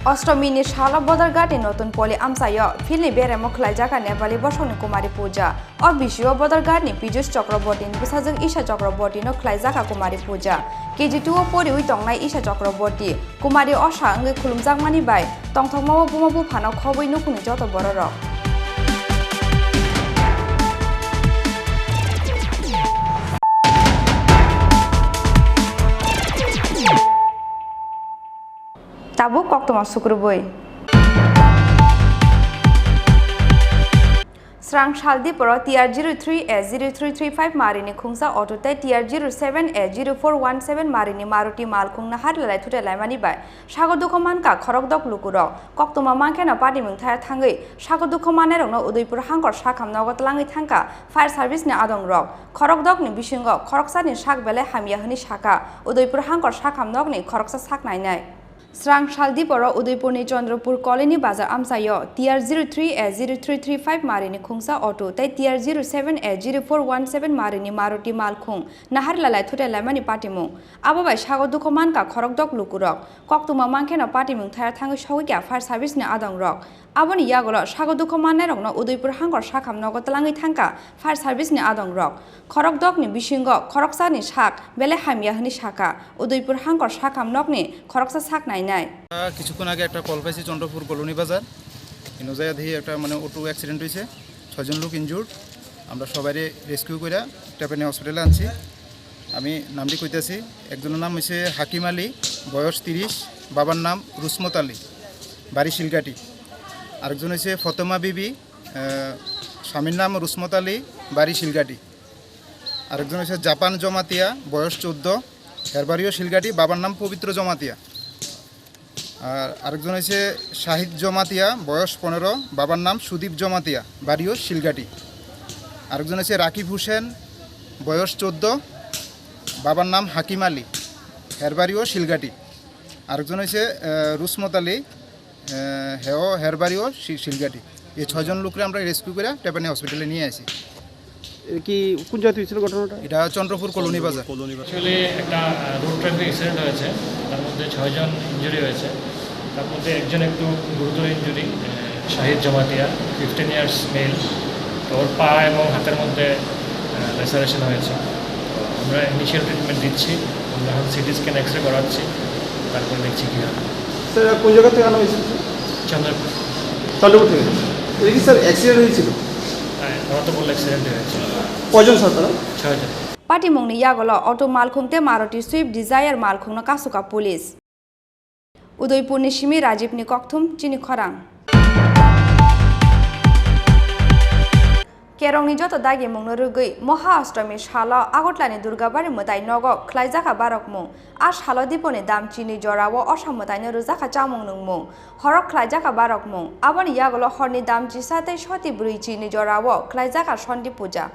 Ostomini salo Bodorghatni Notun Poli amchaio philni beremo khlaijak kha Nepali bosongni Kumari Puja. O bisio Bodorghatni Piyush Chakrabortini bwsajwk Isha Chakrabortino khlaijak kha Kumari Puja. K G two o poriwi tongnai Isha Chakraborti, Kumari Osha wngwi khulumjakmani bai tongthokmao buma buphano khobwi nukhungni joto bororok. Tabuk koktwma sukrubwi. Srang sal diporo T R zero three A zero three three five marini khungsa auto tei T R zero seven A zero four one seven marini Maruti malkhung nahar lalai thutai laimani bai sago dukho mankha khorokdok lukurok. Koktwma mankheno patimung thaya thangwi sago dukho mannairokno Udaipur hangkor sakham nogo twlangwi thangkha fire service ni adongrok. Khorokdokni bisingo khoroksani sak belai hamya hwnwi sakha Udaipur hangkor sakham nokni khoroksa sak nainai. Srang sal diporo Udaipurni Chandrapur Colony bazar amchaio T R zero three A zero three three five marini khungsa auto tei T R zero seven A zero four one seven marini Maruti malkhung nahar lalai thutai laimani patimung. Abo bai sago dukho mankha khorokdok lukurok. Koktwma mankheno patimung thaya thangwi sogwi kha fire service ni adongrok. Aboni yagulo sago dukho mannairokno Udaipur hangkor sakham nogo twlangwi thangkha fire service ni adongrok. Khorokdokni bisingo khoroksani sak belai hamya hwnwi sakha Udaipur hangkor sakham nokni khoroksa sak nainai. আহ, কিছুক্ষণ আগে একটা কল পাইছি চন্দ্রপুর কলোনি বাজার। ইনো যাইয়া দেখি একটা মানে auto accident হয়েছে, ছয়জন লোক ইনজুর্ড। আমরা সবাইরে রেস্কিউ করে টেপানি হসপিটালে আনছি। আমি নামটি কইতাছি, একজনের নাম হচ্ছে হাকিম আলী, বয়স তিরিশ, বাবার নাম রুসমত আলী, বাড়ি শিলঘাটি। আরেকজন হচ্ছে ফতেমা বিবি, আহ, স্বামীর নাম রুসমত আলী, বাড়ি শিলঘাটি। আরেকজন হচ্ছে জাপান জমাতিয়া, বয়স চোদ্দ, এর বাড়িও শিলঘাটি, বাবার নাম পবিত্র জমাতিয়া। আর আরেকজন হচ্ছে শাহিদ জমাতিয়া, বয়স পনেরো, বাবার নাম সুদীপ জমাতিয়া, বাড়িও শিলঘাটি। আরেকজন হচ্ছে রাকিব হোসেন, বয়স চোদ্দ, বাবার নাম হাকিম আলী, এর বাড়িও শিলঘাটি। আরেকজন হচ্ছে, আহ, রুসমত আলী, আহ, হেও, এর বাড়িও শি-, শিলঘাটি। এই ছয়জন লোকরে আমরা রেস্কিউ করে টেপানি হসপিটালে নিয়ে আসি। এ কি, কোন জায়গাতে হয়েছিল ঘটনাটা? এটা চন্দ্রপুর কলোনি বাজার। কলোনি বাজার। অ্যাকচুয়ালি একটা, আহ, রোড ট্রাফিক অ্যাক্সিডেন্ট হয়েছে, তার মধ্যে ছয়জন ইনজুরি হয়েছে, তার মধ্যে একজন একটু গুরুতর ইনজুরি, আহ, শাহিদ জমাতিয়া, ফিফটিন ইয়ার্স মেল। তো ওর পা এবং হাতের মধ্যে, আহ, ল্যাসারেশন হয়েছে। তো আমরা ইনিশিয়াল ট্রিটমেন্ট দিচ্ছি, আমরা এখন সিটি স্ক্যান, এক্স রে করাচ্ছি, তারপরে দেখছি কী হয়। স্যার, কোন জায়গা থেকে আনা হয়েছিল? চন্দ্রপুর। চন্দ্রপুর থেকে। এটা কি স্যার অ্যাক্সিডেন্ট হয়েছিল? হ্যাঁ, ওরা তো বললো অ্যাক্সিডেন্ট হয়েছে। কয়জন স্যার তারা? ছয়জন। Patimungni yagulo auto malkhung tei Maruti Swift Dzire malkhungno kasukha police. Udaipurni simi Rajibni kokthum chini khorang. Kerongni joto dagimungno rwgwi Moha Ashtomi salo Agartalani Durgabari mwtai nogo khlaijakha barokmung. A salo diponi dam chini jorao osa mwtaino rwjakha chamung nungmung. Horo khlaijakha barokmung. Aboni yagulo horni dam chisa tei soti bwrwi chini jorao khlaijakha Sondi puja.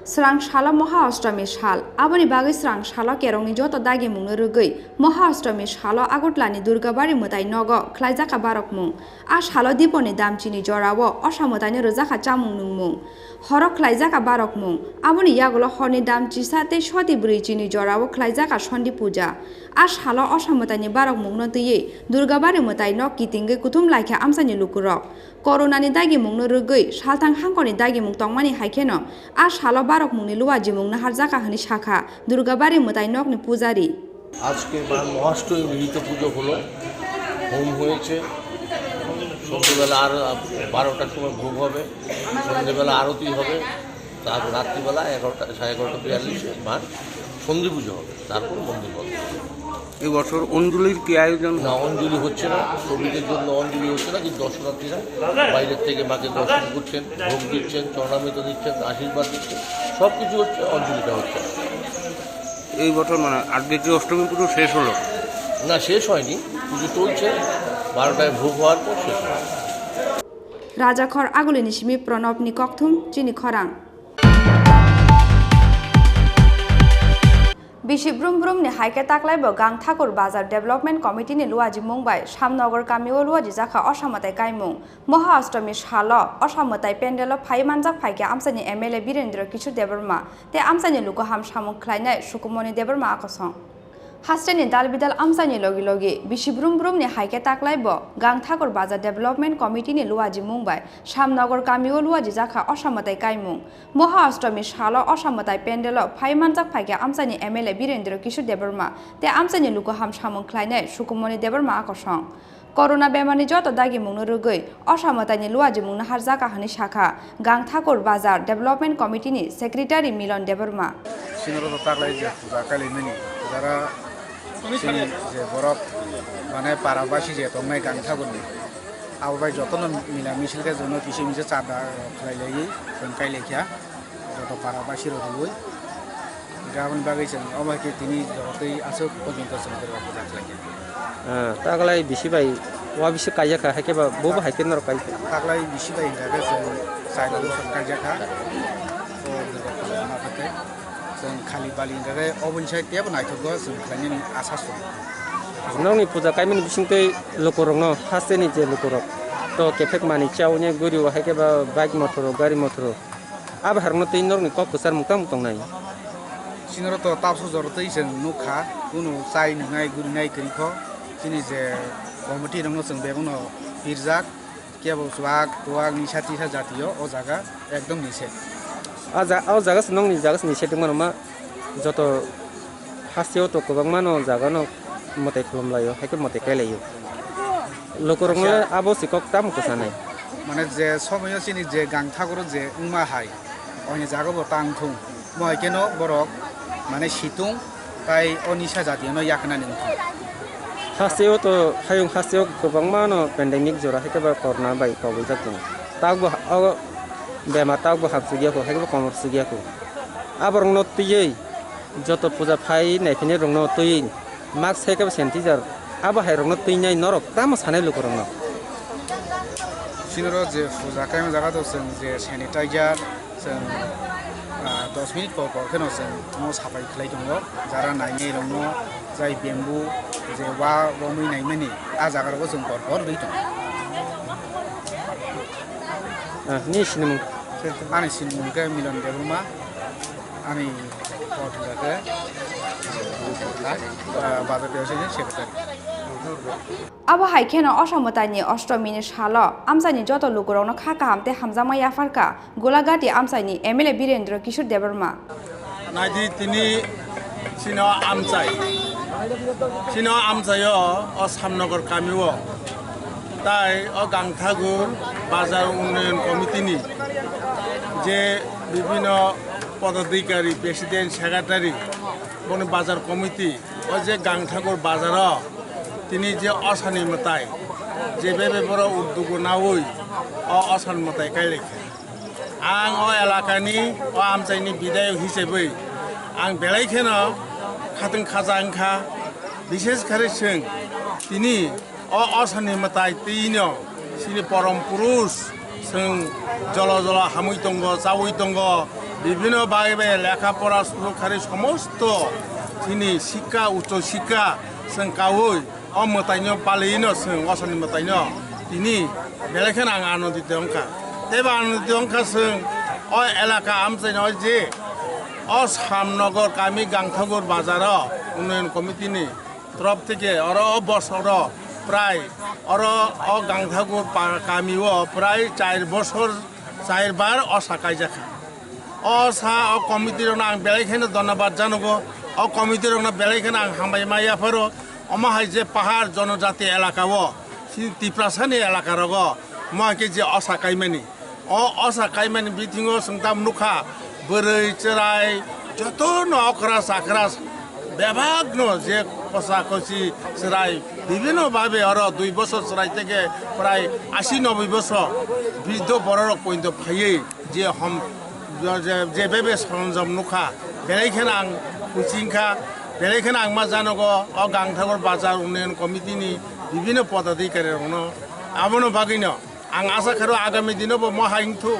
Srang salo Moha Ashtomi sal. Aboni bagwi srang salo kerongni joto dagimungno rwgwi Moha Ashtomi salo Agartala ni Durgabari mwtai nogo khlaijak kha barokmung. A salo diponi damchini jorao osa mwtaino rwjak kha chamung nungmung. Horo khlaijak kha barokmung. Aboni yagulo horni damchisa tei soti bwrwichini jorao khlaijak kha Sondi puja. A salo osa mwtaini barokmungno twiwi Durgabari mwtai nok kitingwi kuthum lai kha amchaini lukurok. Coronani dagimungno rwgwi salthang hangkorni dagimung tongmani hai kheno a salo barokmungni luajimung naharjak kha hwnwi sakha Durgabari mwtai nokni pujari. আজকে মা মহাষ্টমী মিলিত পুজো হলো, হোম হয়েছে, সন্ধ্যেবেলা আর বারোটার সময় ভোগ হবে, সন্ধ্যেবেলা আরতি হবে, তারপর রাত্রিবেলা এগারোটা, সাড়ে এগারোটা বিয়াল্লিশে মার সন্ধি পুজো হবে, তারপর মন্দির বন্ধ হবে। এই বছর অঞ্জলির কি আয়োজন? না, অঞ্জলি হচ্ছে না, কোভিডের জন্য অঞ্জলি হচ্ছে না, কিন্তু দর্শনার্থীরা বাইরের থেকে মাকে দর্শন করছেন, ভোগ দিচ্ছেন, চরণামৃত দিচ্ছেন, আশীর্বাদ দিচ্ছেন, সব কিছু হচ্ছে, অঞ্জলিটা হচ্ছে না। এই বছর মানে আজকে যে অষ্টমী পুজো শেষ হলো? না, শেষ হয়নি, পুজো চলছে, বারোটায় ভোগ হওয়ার পর শেষ হবে। Rajakhor Agulini simi Pranobni kokthum chini khorang. Bisi brum brumni hai khe taklaibo Gangthakur Bazar Development Committee ni luajimung bai Shamnagar kamio luajijakha osa mwtai kaimung. Moha Ashtomi salo osa mwtai pandelo phai manjak phaikhe amchaini M L A Birendra Kishore Debbarma tei amchaini luku ham samung khlainai Sukumoni Debbarma akosong. Hasteni dal bidal amchaini logi logi bisi brum brumni hai khe taklaibo Gangthakur Bazar Development Committee ni luajimung bai Shamnagar kamio luajijakha osa mwtai kaimung. Moha Ashtomi salo osa mwtai pandelo phai manjak phaikhe amchaini M L A Birendra Kishore Debbarma tei amchaini luku ham samung khlainai Sukumoni Debbarma akosong. Corona bemarni joto dagimungno rwgwi osa mwtaini luajimung naharjak kha hwnwi sakha Gangthakur Bazar Development Committee ni Secretary Milon Debbarma. Sinoro to taklai je puja kailaimani, jara chini je borok mane para basi je tongnai Gangthakurni, abo bai jotono mila misil khe jono kisi misa chada khlai laiwi chwng kailaikha. Joto para basi rok rwui. Hingke aboni bagwi chwng omo hai khe tini jorotwi aswk porjonto chwng Durga puja khlai kha. Ah, taklai bisi bai wa bisi kaijak kha, hai khe ba bo bo hai khe norok kai kha. Taklai bisi bai hingka khe chwng char bosor kaijak kha. O Durga puja ma khe chwng khali bali hingka khe oboni sai tebo naithok go chwng khlainani asa chwng. Nokni puja kaimani bisingtwi lukurokno, hasteni je lukurok, to kephek manwi chaui guri o hai khe ba bike motor o, gari motor o. Abo harokno twi norokni kok kwchar mukta muk tongnai. Sinoro to tabso joro twi chwng nukha, kunu chai nwngnai gurinai kwrwi kho. Chini je committee rokno chwng bebakno pirjak, kebo chuak, tuak, nisa tisa jatio o jaga ekdom nise. A ja-, o jaga se nokni jaga se nise tongmano ma. Joto hasteo to kwbangmano jagano mwtai khulumlaio, hai khe mwtai kailaio. Lukurokno abo se kok tamo kwchanai. Mane je somoyo chini je Gangthagoro je wngma hai, oni jaga bo tang thung. Mo hai kheno borok mane situng tai o nisa jatiyano yakna ni wngthung. Hasteo to hayung hasteo kwbangmano pandemic jora hai khe ba corona bai kobojak tongo. Takbo ha-, o bemar takbo hapsugya kho, hai khe bo komor sugya kho. Aborokno twiwi joto puja phai naiphinai rokno twiwi mask hai khe bo sanitizer, abo hai rokno twinai norok tamo sanai lukurokno? Sinoro je puja kaima jaga to chwng je sanitizer, chwng, ah, dos minute por por kheno chwng omo sapai khlai tongo. Jara nainai rokno jai bamboo je wa romwi naimani, a jaga rogo chwng por por rwi tongo. Ah, ni sinimung? Ani sinimung khe Milon Debbarma, ani photo khe, ah, Bazar Beyasini secretary. Abo hai kheno Osa mwtaini Oshtomini salo amchaini joto lukurokno kha kaham tei hamjakma yapharkha Golagati amchaini M L A Birendra Kishore Debbarma. Naidi tini chini o amchai, chini o amchai o, o Samnagar kami o, tai o Gangthagur Bazar Unnayan Committee ni je bibhinno pododhikari, president, secretary, boni bazar committee, o je Gangthagur bazar o tini je Osani mwtai, je bebe boro uddugo naui o Osani mwtai kailai kha. Ang o elakani, o amchaini bidayok hisabwi ang belai kheno khatwng khaja wngkha, bishesh khe chwng tini o Osani mwtai twino chini porom purush chwng jolo jolo hamwi tongo, chaui tongo, Bibino bai bai lekha pora suru khari somosto chini sikka, ucho sikka, chwng kaui o mwtaino palino chwng osani mwtaino tini belai kheno ang anodito wngkha. Teibo anodito wngkha chwng o elaka amchaino je o Samnogor kami Gangthagur bazaro unnoyon komitini torop theke oro o bosoro prai oro o Gangthagur pa-, kamio prai char bosor char bar osa kaijakha. O sa o committee rokno ang belai kheno dhonnobad janogo. O committee rokno belai kheno ang hambai ma yapharo. Omo hai je pahar jonojati elaka o, chini Tiprasani elaka rogo, mo hai khe je osa kaimani. O osa kaimani bithingo chwng tam nukha, bwrwi, chwrai, jotono okra chakra bebakno je kosa kosi chwrai, bibino babe oro dui bosor chwrai theke prai asi noboi bosor biddo bororok poito phaiwi je hom, je, je, je bebe soronjom nukha, belai kheno ang kuching kha, belai kheno ang ma janogo o Gangthagur bazar unnayon committee ni bibino podadhikari rokno. Abono bagwino ang asa khairo agami dino bo mo hai wngthu.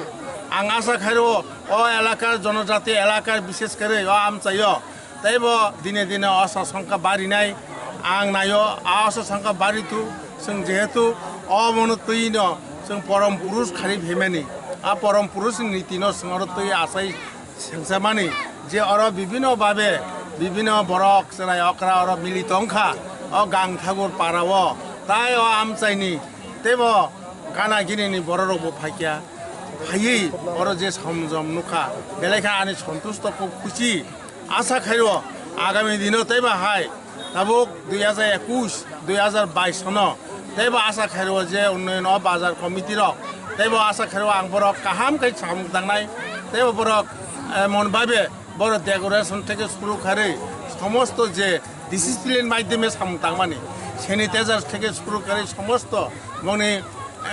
Ang asa khairo o elakar, jonojati elakar, bishesh kore o amchaio teibo dine dine osa songkha barinai ang naio, a osa songkha barithu. Chwng jehetu omono twino chwng porom purush khari phaimani, a porom purush ni nitino chwng oro twi achai sengsamani je oro bibino babe bibino borok chwrai okra oro milito wngkha o Gangthagur parao, tai o amchaini teibo gana ginini bororokbo phaikha, phaiwi oro je samjom nukha, belai khe ani sontusto kok khusi. Asa khairo agami dino teibo hai tabuk dui hajar ekush, dui hajar bais sono teibo asa khairo je unnoyon o bazar committee rok teibo asa khairo ang borok kaham khe samung tangnai, teibo borok emon babe borok decoration theke suru kharwi somosto je discipline maidhyome samung tangmani, sanitizer theke suru kharwi somosto bongni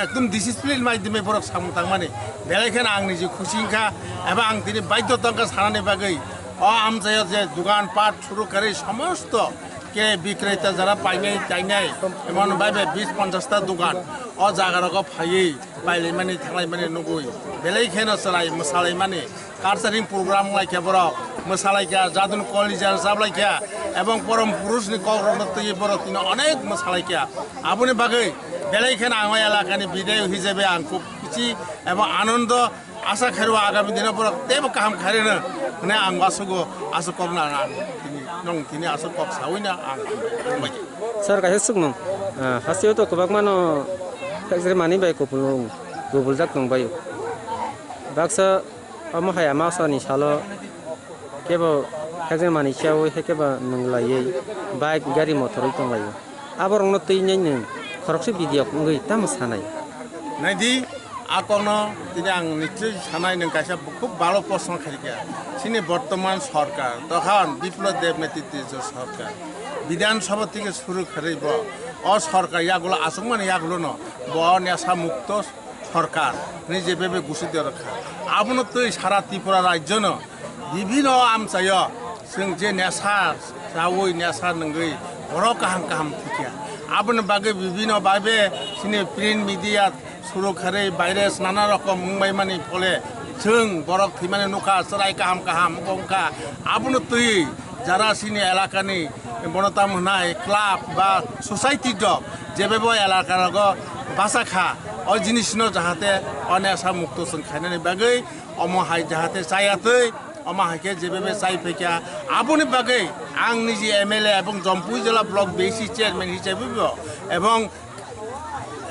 ekdom discipline maidhyome borok samung tangmani, belai kheno ang niji khusi wngkha. Eba ang tini baidhota wngkha sanani bagwi o amchaio je dugan pat suru kharwi somosto kre bikreta jara painai tainai emon babe bis ponchash ta dugan o jaga rogo phaiwi pailaimani thanglaimani nugwi belai kheno chwrai mwsalaimani. Culturing program wnglaikha borok, mwsalaikha, jadun college chaplaikha, ebong porom purushni kokrokno twiwi borok tino onek mwsalaikha. Aboni bagwi belai kheno ang o elakani bidayok hisabe ang khub khusi ebong anondo. Asa khairo agami dino borok teibo kaham khairino hwnwi ang uasugo aswk kokno ang tini, nong tini aswk kok sawino ang hambai. Sir, kaisa swkmung, ah, hasteo to kwbangmano phekjagmani bai kupulung kupuljak tongbaio. Baksa omo hai ama osani salo kebo hekjagmani chaui hai kebo nwnglaiwi bike gari motorwi tonglaio. Aborokno twi nai nwng khoroksa video wngwi tamo sanai? Naidi, a kokno tini ang nichoi sanai nwng kaisa khub bhalo proshno khaikha. Chini bortoman sorkar, tokhon Biplab Deb Netrito sorkar, Bidhan Sabha theke suru kharwi bo o sorkar yagulo achukmani yagulono bo nesha mukto sorkar hwnwi je bebe gusi de rwkha. Abono twi sara Tripura rajyono bibino amchaio chwng je nesha chaui nesha nwngwi borok kaham kaham thikya. Aboni bagwi bibino babe chini print media suru kharwi virus nana rokom wngbaimani phole chwng borok thwimani nukha, chwrai kaham kaham wngkha. Abono twi jara chini elakani bono tamo hwnai club ba society rok jebebo elaka rogo basa kha, o jinisno jahate o nesha mukto chwng khainani bagwi omo hai jahate chayatwi, omo hai khe jebebo chai phaikha. Aboni bagwi ang niji M L A ebong Jampui jila block B C chairman hisabe bo ebong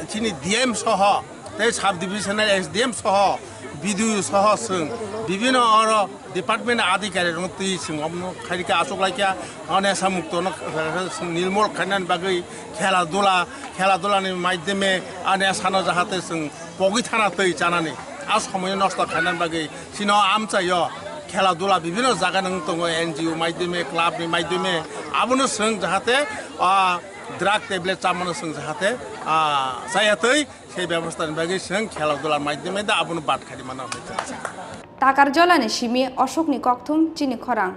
chini D M soho tei sub divisional S D M soho, B D O soho chwng bibino oro department adhikari rok twi chwng omo khairikha, achuk laikha, o nesha mukto no chwng nirmol khainani bagwi khela dula, khela dula ni maidhyome a nesha no jahate chwng pogwi thana twi chanani a somoi no nosto khainani bagwi chini o amchaio khela dula bibino jaga no wng tongo, N G O maidhyome, club ni maidhyome, abono chwng jahate, ah, drug tablet chamano chwng jahate, ah, chaya twi se bebostha ni bagwi chwng khela dula maidhyome da abono bat khari mano. Takarjolani simi Ashokni kokthum chini khorang.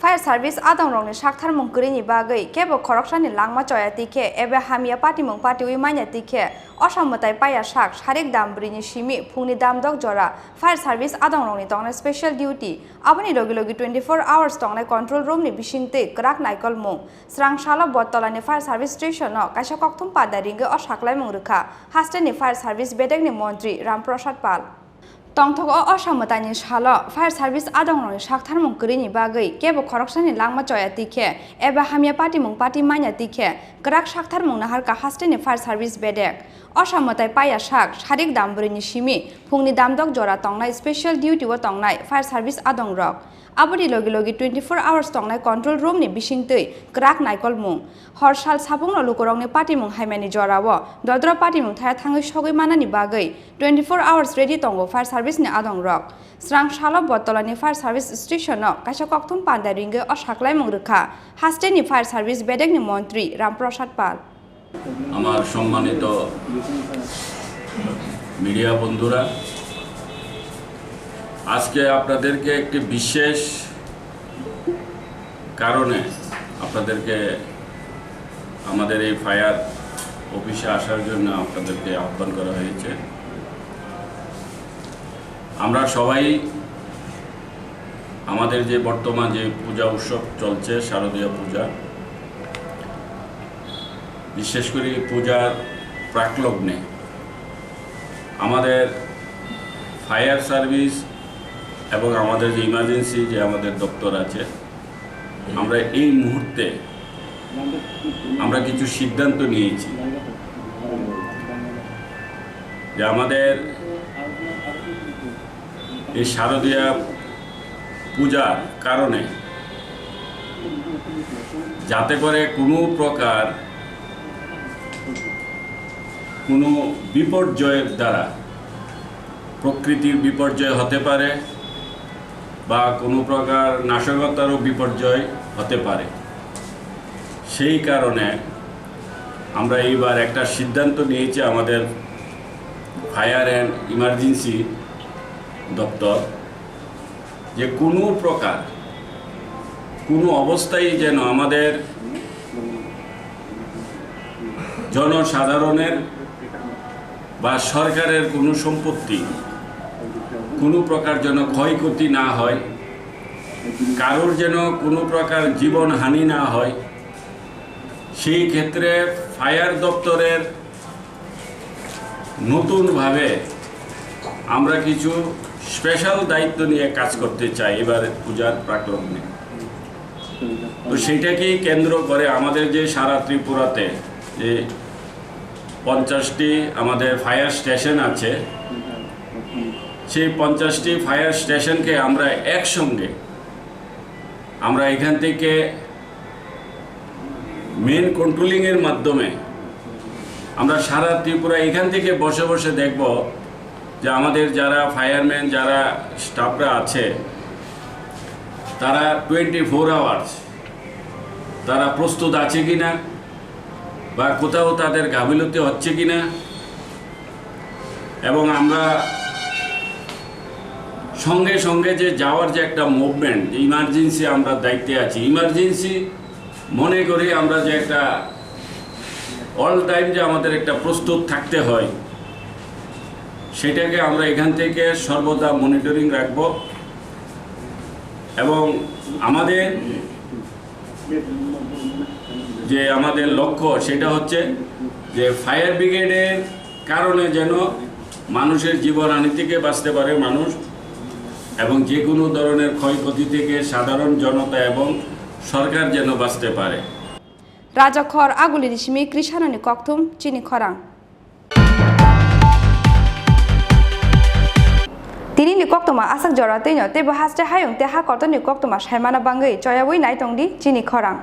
Fire service adongrokni saktharmung kwrwini bagwi kebo khoroksani langma choya twi khe eba hamya patimung patiwi manya twi khe osa mwtai paya sak sarik dam brwini simi phungni dam dok jora fire service adongrokni tongnai special duty, aboni logi logi twenty four hours tongnai control room ni bisingtwi kwrak naikolmung. Srang salo Bottola ni fire service station no kaisa kokthum panda ringwi o saklaimung rwkha haste ni fire service bedek ni montri Ram Prasad Pal. Tongthok o osa mwtai ni salo fire service adongrokni saktharmung kwrwini bagwi kebo khoroksani langma choya twi khe eba hamya patimung pati manya twi khe kwrak saktharmung naharkha haste ni fire service bedek. Osa mwtai paya sak sarik dam brwini simi phungni dam dok jora tongnai special duty o tongnai fire service adongrok. Aboni logi logi twenty four hours tongnai control room ni bisingtwi kwrak naikolmung. Hor sal sabungno lukurokni patimung haimani jorao dodro patimung thaya thangwi sogwi manani bagwi twenty four hours ready tongo fire service ni adongrok. Srang salo Bottola ni fire service station no kaisa kokthum panda ringwi o saklaimung rwkha haste ni fire service bedek ni montri Ram Prasad Pal. আমার সম্মানিত মিডিয়া বন্ধুরা, আজকে আপনাদেরকে একটি বিশেষ কারণে আপনাদেরকে আমাদের এই ফায়ার অফিসে আসার জন্য আপনাদেরকে আহ্বান করা হয়েছে। আমরা সবাই আমাদের যে বর্তমান যে পূজা উৎসব চলছে, শারদীয় পূজা, বিশেষ করে এই পূজার প্রাকলগ্নে আমাদের ফায়ার সার্ভিস এবং আমাদের যে ইমার্জেন্সি যে আমাদের দপ্তর আছে, আমরা এই মুহূর্তে আমরা কিছু সিদ্ধান্ত নিয়েছি যে আমাদের এই শারদীয়া পূজার কারণে যাতে করে কোনো প্রকার কোনো বিপর্যয়ের দ্বারা, প্রকৃতির বিপর্যয় হতে পারে বা কোনো প্রকার নাশকতারও বিপর্যয় হতে পারে। সেই কারণে আমরা এইবার একটা সিদ্ধান্ত নিয়েছি আমাদের ফায়ার অ্যান্ড ইমার্জেন্সি দপ্তর, যে কোনো প্রকার, কোনো অবস্থায় যেন আমাদের জনসাধারণের বা সরকারের কোনো সম্পত্তি কোনো প্রকার যেন ক্ষয়ক্ষতি না হয়, কারোর যেন কোনো প্রকার জীবনহানি না হয়, সেই ক্ষেত্রে ফায়ার দপ্তরের নতুনভাবে আমরা কিছু স্পেশাল দায়িত্ব নিয়ে কাজ করতে চাই এবার পূজার প্রাকলগ্নে। তো সেইটাকেই কেন্দ্র করে আমাদের যে সারা ত্রিপুরাতে যে পঞ্চাশটি আমাদের ফায়ার স্টেশন আছে, সেই পঞ্চাশটি ফায়ার স্টেশনকে আমরা একসঙ্গে, আমরা এখান থেকে মেইন কন্ট্রোলিংয়ের মাধ্যমে আমরা সারা ত্রিপুরা এখান থেকে বসে বসে দেখব যে আমাদের যারা ফায়ারম্যান, যারা স্টাফরা আছে, তারা টোয়েন্টি ফোর আওয়ার্স তারা প্রস্তুত আছে কি না, বা কোথাও তাদের গাফিলতি হচ্ছে কি না। এবং আমরা সঙ্গে সঙ্গে যে যাওয়ার যে একটা মুভমেন্ট, যে ইমার্জেন্সি আমরা দায়িত্বে আছি, ইমার্জেন্সি মনে করি আমরা যে একটা অল টাইম যে আমাদের একটা প্রস্তুত থাকতে হয়, সেটাকে আমরা এখান থেকে সর্বদা মনিটরিং রাখব। এবং আমাদের যে আমাদের লক্ষ্য, সেটা হচ্ছে যে ফায়ার ব্রিগেডের কারণে যেন মানুষের জীবনহানি থেকে বাঁচতে পারে মানুষ, এবং যে কোনো ধরনের ক্ষয়ক্ষতি থেকে সাধারণ জনতা এবং সরকার যেন বাঁচতে পারে। Rajakhor Agulini simi Krishanoni kokthum chini khorang. Tinini koktwma aswk jora twino teibo haste hayung tei ha kotorni koktwma saimana bangwi choyawi nai tongdi chini khorang.